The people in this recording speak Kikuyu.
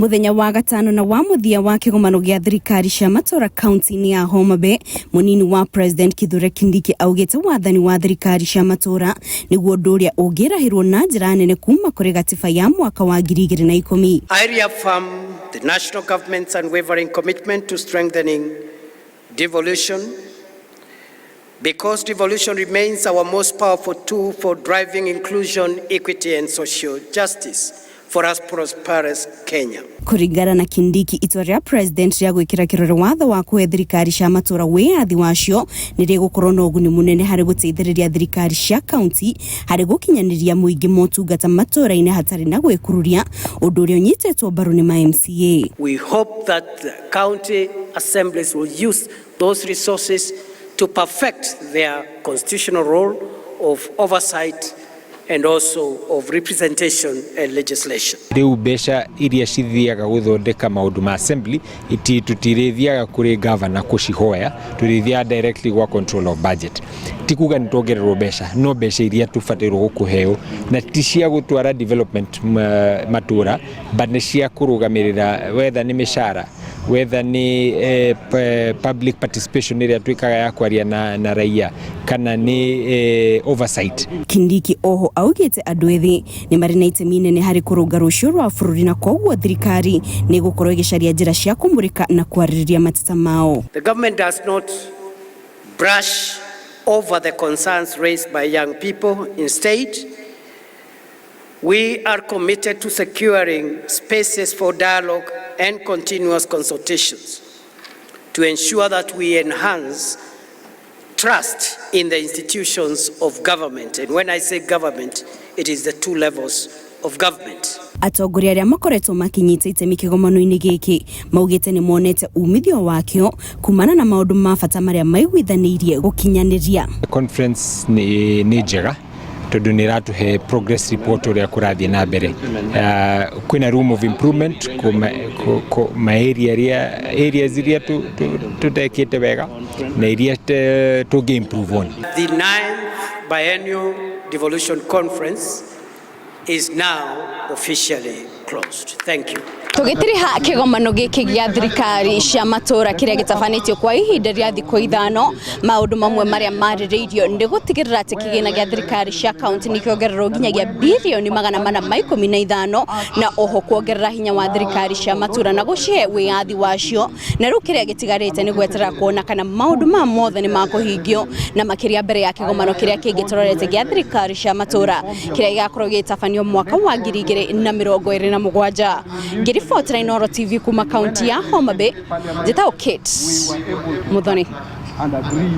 Muthenya wa gatano na wa muthia wa kigomano gia thirikari cia matura kaunti-inĩ ya Homa Bay, munini wa President Kithure Kindiki augite wathani wa thirikari cia matura niguo ũndũ ũrĩa ũngĩrahĩrwo na njĩra nene kuma kũrĩ gatiba ya mwaka wa 2010. I reaffirm the national government's unwavering commitment to strengthening devolution, because devolution remains our most powerful tool for driving inclusion, equity, and social justice for a prosperous Kenya. Kũringana na Kindiki, itua rĩa president rĩa gwĩkĩra kĩrore watho wa kũhe thirikari cia matũra wĩyathi wacio nĩ rĩgũkorwo na ũguni mũnene harĩ gũteithĩrĩria thirikari cia kaunti harĩ gũkinyanĩria mũingĩ motungata matũra-inĩ hatarĩ na gwĩkururia, ũndũ ũrĩa ũnyitĩtwo mbaru nĩ ma MCA. We hope that the county assemblies will use those resources to perfect their constitutional role of oversight and also of representation and legislation. Rĩu mbeca iria cithiaga gũthondeka maũndũ ma assembly iti tũtirĩthiaga kũrĩ governor kũcihoya, tũrĩthiaga directly gwa control of budget. Ti kuga nĩ tuongererwo mbeca, no mbeca iria tũbatairwo gũkũheo na ti cia gũtwara development matũra, but nĩ cia kũrũgamĩrĩra, whether nĩ mĩcara, whether nĩ public participation ĩrĩa twĩkaga ya kwaria na raia, kana nĩ oversight. Kindiki oho augĩte andũ ethĩ nĩ marĩ na itemi nene harĩ kũrũnga rũciũ rwa bũrũri, na koguo thirikari nĩ ĩgũkorwo ĩgĩcaria njĩra cia kũmũrĩka na kwarĩrĩria mateta mao. The government does not brush over the concerns raised by young people. Instead, we are committed to securing spaces for dialogue and continuous consultations to ensure that we enhance trust in the institutions of government. And when I say government, it is the two levels of government. Atongoria arĩa makoretwo makinyita itemi kĩgomano-inĩ gĩkĩ maugĩte nĩ monete umithio wakĩo kumana na maũndũ ma bata marĩa maiguithanĩirie gũkinyanĩria. Conference nĩ njega tondũ nĩ ĩratũhe progress report ũrĩa kũrathiĩ na mbere. Kwĩna room of improvement ma area areas iria tũtekĩte wega na iria tũngĩ improve on. The ninth Biennial Devolution Conference is now officially closed. Thank you. Tũgĩtiriha kĩgomano gĩkĩ gĩa thirikari cia matũra kĩrĩa gĩtabanĩtio kwa ihinda rĩa thikũ 5, maũndũ mamwe marĩa marĩrĩirio nĩ gũtigĩrĩra atĩ kĩgĩna gĩa thirikari cia kaunti nĩ kĩongererwo nginyagia birioni 415, na oho kuongerera hinya wa thirikari cia matũra na gũcihe wĩyathi wacio. Na rĩu kĩrĩa gĩtigarĩte nĩ gweterera kuona kana maũndũ maya mothe nĩ makũhingio, na makĩria mbere ya kĩgomano kĩrĩa kĩngĩ tũrorete gĩa thirikari cia matũra kĩrĩa gĩgakorwo gĩgĩtabanio mwaka wa 2027. Ngĩribotera Inooro TV kuma kaunti ya Homa Bay, njĩtagwo Kate Muthoni. And agree.